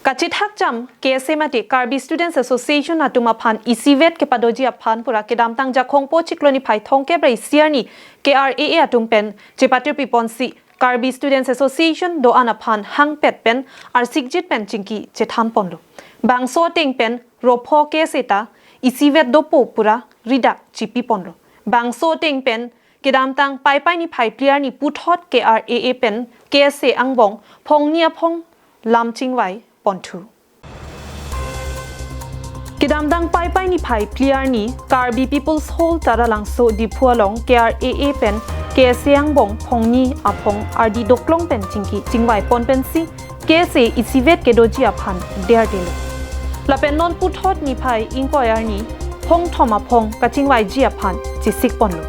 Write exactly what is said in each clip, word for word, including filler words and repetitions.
Kachethakjam K S A mate Karbi Students Association atum aphan isivet kepadoji aphan pura kedamtang Jakhong po chiklo niphai thomkep ra isi arni K R A A atum pen chepatirpi ponsi Karbi Students Association do-an aphan hangpet pen arsikjit pen chingki chethan ponlo. Bangso ateng pen ropho K S A ta isivet dopo pura ridak chipi ponlo. Bangso ateng pen kedamtang Paipai niphai phli arni puthot K R A A pen K S A angbong phongni aphong lam chingvai ponthu. Kedamtang Paipai niphai phli arni Karbi People's Hall Taralangso Diphu along K R A A pen K S A angbong phongni aphong ardi doklong pen chingki chingvai pon pensi K S A isivet kedoji aphan derdelo. Lapen non puthot niphai ingkoi arni phongthom aphong kachingvaiji aphan chesik ponlo.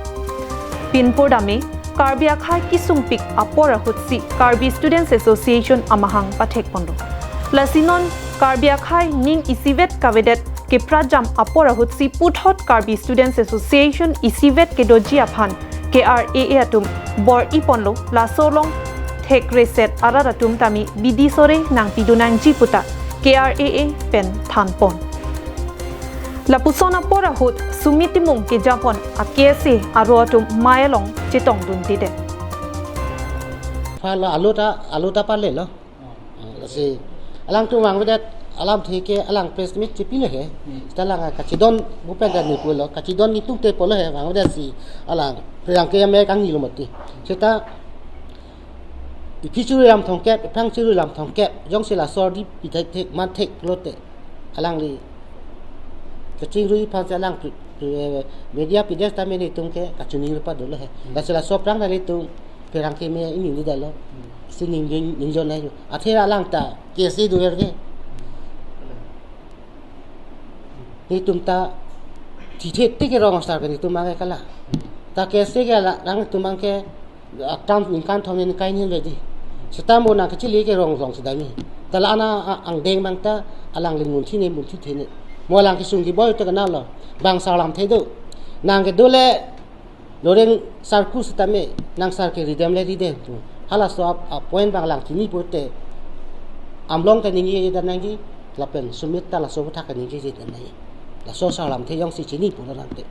Pinpur dame Karbi akhai kesungpik apor ahutsi Karbi Students Association amahang pathek ponlo. Lasi non Karbi akhai ning isivet kavedet kephrajam apor ahutsi puthot Karbi Students Association isivet kedoji aphan K R A A atum bor-i ponlo. Laso along thekreset arat atum tame bidi sore nangpidun nangji puta K R A A pen than pon. Lapuson apor ahut Sumit Timung kejapon a K S A aro atum mei along chetongdundedet. Pha lo, alu ta, alu ta pale lo. Lasi alangtum vangvedet alamthe ke alang press meet chepilo he. Seta alang kachidon bupen dan ni pulo, kachidon netum te pulo he, vangvedet si alang pherangke amei kangni lo mati. Seta iphi churu lam thomkep, iphang churu lam thomkep, jongsi laso ardi pithek thek man thek pulote alangli kachingrui aphansi alang pri-, pri-, media pides tame netum ke kachini rupa dolo he. Lasi laso aphrang ta netum pherangke amei ini ni dalo. Si ning ning jon ayo. Athe alang ta K S A dover ke. Netum ta thithe tik ke rong asar ke netum abang ke kala. Ta K S A ke la, alang netum abang ke akam ningkan thom ningkan hini le di. Seta mo nang kachili ke rong rong sedami. Ta la ana a-, angdeng abang ta alangli munthi ne munthi the ne. Mo alang kesung keboi te kana lo. Bang sarlamthe do. Nang kedo le loreng sarku setame nang sar ke ridem le ridem tu. Halaso ap, a point abang alang chini pulote amlong ta ningjeje dan nangji, lapen Sumit ta laso aputhak ningjeje dan nangji. Laso sarlamthe jongsi chini pulo nangte.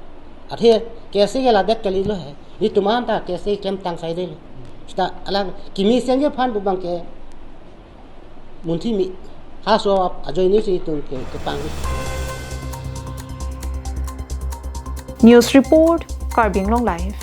Athe K S A ke ladet kalilo he. Netum an ta K S A klem tang saidelo. Seta alang kimi sengje aphan pu abang ke munthi me. Halaso ap ajoine si netum ke kepang. News report, Karbi Anglong Live.